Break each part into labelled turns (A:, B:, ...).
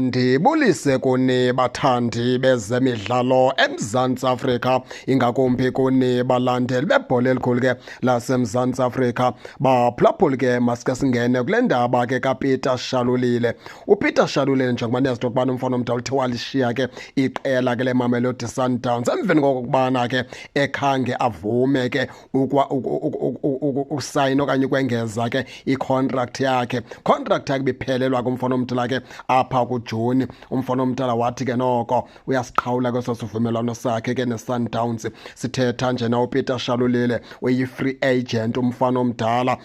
A: Ndibulise kuni bathandi bezemidlalo eMzantsi Afrika, ingakumbi kuni balandeli bebhola elikhulu ke laseMzantsi Afrika. Baphulaphuli ke, masike singene kule ndaba ke kaPeter Shalulile. UPeter Shalulile, njengoba niyazi into yokubana umfana omdala uthe walishiya ke iqela ke leMamelodi Sundowns emveni kokubana ke ekhange avume ke ukusayina okanye ukwengeza ke icontract yakhe. Contract yakhe ibiphelelwa kumfana omdala ke apha kuJuni. Umfana omdala wathi ke noko uyasiqhawula kweso sivumelwano sakhe ke neSundowns. Sithetha njena uPeter Shalulile uyi-free agent umfana omdala.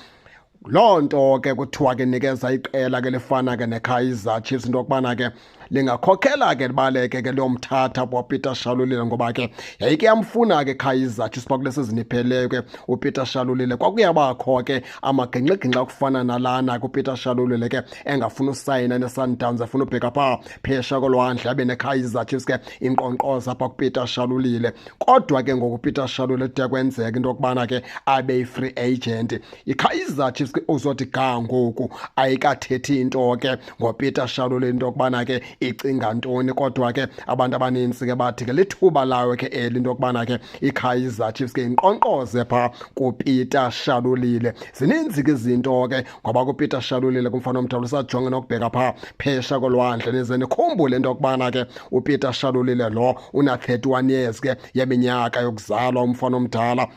A: Loo nto ke kuthiwa ke nikeza iqela ke lifana ke neKaizer Chiefs into yokubana ke lingakhokhela ke libaleke ke liyomthatha kwaPeter Shalulile, ngoba ke yayike yamfuna ke Kaizer Chiefs kule season ipheleyo ke uPeter Shalulile. Kwakuyabakho ke amagingxigingxi akufana nalana kuPeter Shalulile ke engafuni usayina neSundowns, efuna ubheka phaa phesha kolwandle, abe neKaizer Chiefs ke inkqonkqoza apha kuPeter Shalulile. Kodwa ke ngoku uPeter Shalulile kude kwenzeka into yokubana ke abe yi-free agent. IKaizer Chiefs ke uzothi ga ngoku ayikathethi into ke ngoPeter Shalulile, into yokubana ke icinga ntoni, kodwa ke abantu abanintsi ke bathi ke lithuba layo ke eli into yokubana ke iKaizer Chiefs ke inkqonkqoze phaa kuPeter Shalulile. Zininzi ke izinto ke ngoba kuPeter Shalulile kumfana omdala usajonge nokubheka phaa phesha kolwandle. Nize nikhumbule into yokubana ke uPeter Shalulile lo una-31 years ke yeminyaka yokuzalwa umfana omdala.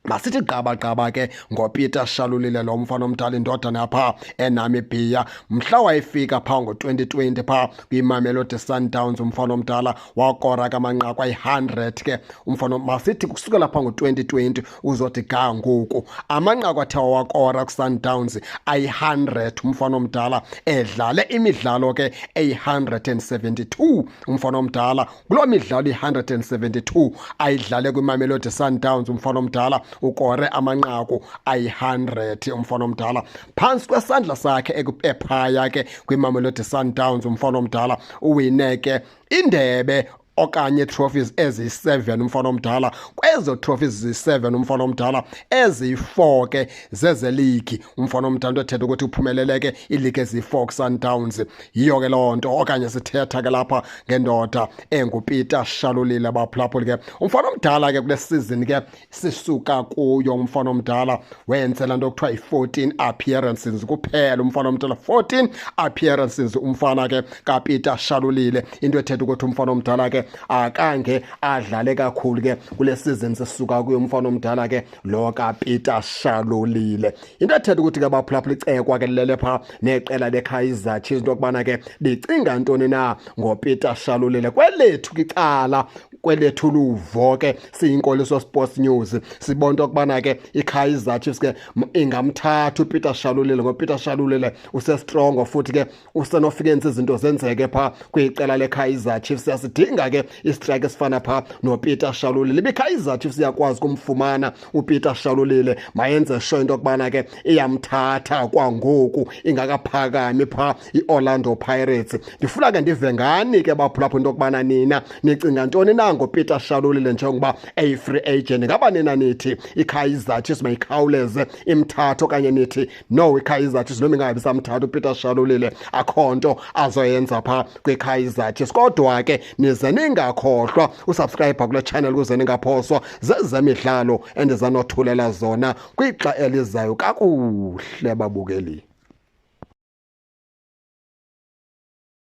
A: Masithi gqaba-gqaba ke ngoPeter Shalulile lo mfana omdala, indodana phaa eNamibia. Mhla wayefika phaa ngo-2020 phaa kwiMamelodi Sundowns, umfana omdala wakora ke amanqaku ayi-100 ke umfana. Masithi kusukela phaa ngo-2020 uzothi ga ngoku, amanqaku athe wawakora kuSundowns ayi-100 umfana omdala, edlale imidlalo ke eyi-172 umfana omdala. Kuloo midlalo iyi-172 ayidlale kwiMamelodi Sundowns, umfana omdala ukore amanqaku ayi-100 umfana omdala. Phantsi kwesandla sakhe ephaya ke kwiMamelodi Sundowns, umfana omdala uwine ke indebe okanye trophies eziyi-7 umfana omdala. Kwezo trophies ziyi-7, umfana omdala, eziyi-4 ke zezeligi umfana omdala, into ethetha ukuthi uphumelele ke iiligi eziyi-4 kuSundowns. Yiyo ke loo nto okanye sithetha ke lapha ngendoda enguPeter Shalulile, baphulaphuli. Ke umfana omdala ke kule season ke sisuka kuyo, umfana omdala wenze laa nto kuthiwa yi-14 appearances kuphela umfana omdala, 14 appearances umfana ke kaPeter Shalulile, into ethetha ukuthi umfana omdala ke akange adlale kakhulu ke kule season sisuka kuyo umfana omdala ke lo kaPeter Shalulile. Into ethetha ukuthi ke, baphulaphula, icekwa ke lilele phaa neqela leKaizer Chiefs into yokubana ke licinga ntoni na ngoPeter Shalulile. Kwelethu kicala, kwelethu luvo ke siyinkoliso Sports News, sibona into yokubana ke iKaizer Chiefs ke ingamthatha uPeter Shalulile, ngoPeter Shalulile usestrongo futhi ke usenofika enze izinto zenzeke phaa kwiqela leKaizer Chiefs. Siyasidinga ke istrike esifana phaa noPeter Shalulile. Iba iKaizer Chiefs iyakwazi ukumfumana uPeter Shalulile, mayenze sure into yokubana ke iyamthatha kwangoku ingakaphakami phaa iOrlando Pirates. Ndifuna ke ndive ngani ke, baphulaphula, into yokubana nina nicinga ntoni na ngoPeter Shalulile njengoba eyi-free agent. Ngaba nina nithi iKaizer Chiefs mayikhawuleze imthathe, okanye nithi no, iKaizer Chiefs noma ingabi samthatha uPeter Shalulile, akho nto azoyenza phaa kwiKaizer Chiefs? Kodwa ke nize ningakhohlwa usubscribe kule channel ukuze ningaphoswa zezemidlalo endizanothulela zona kwixa elizayo. Kakuhle, babukeli.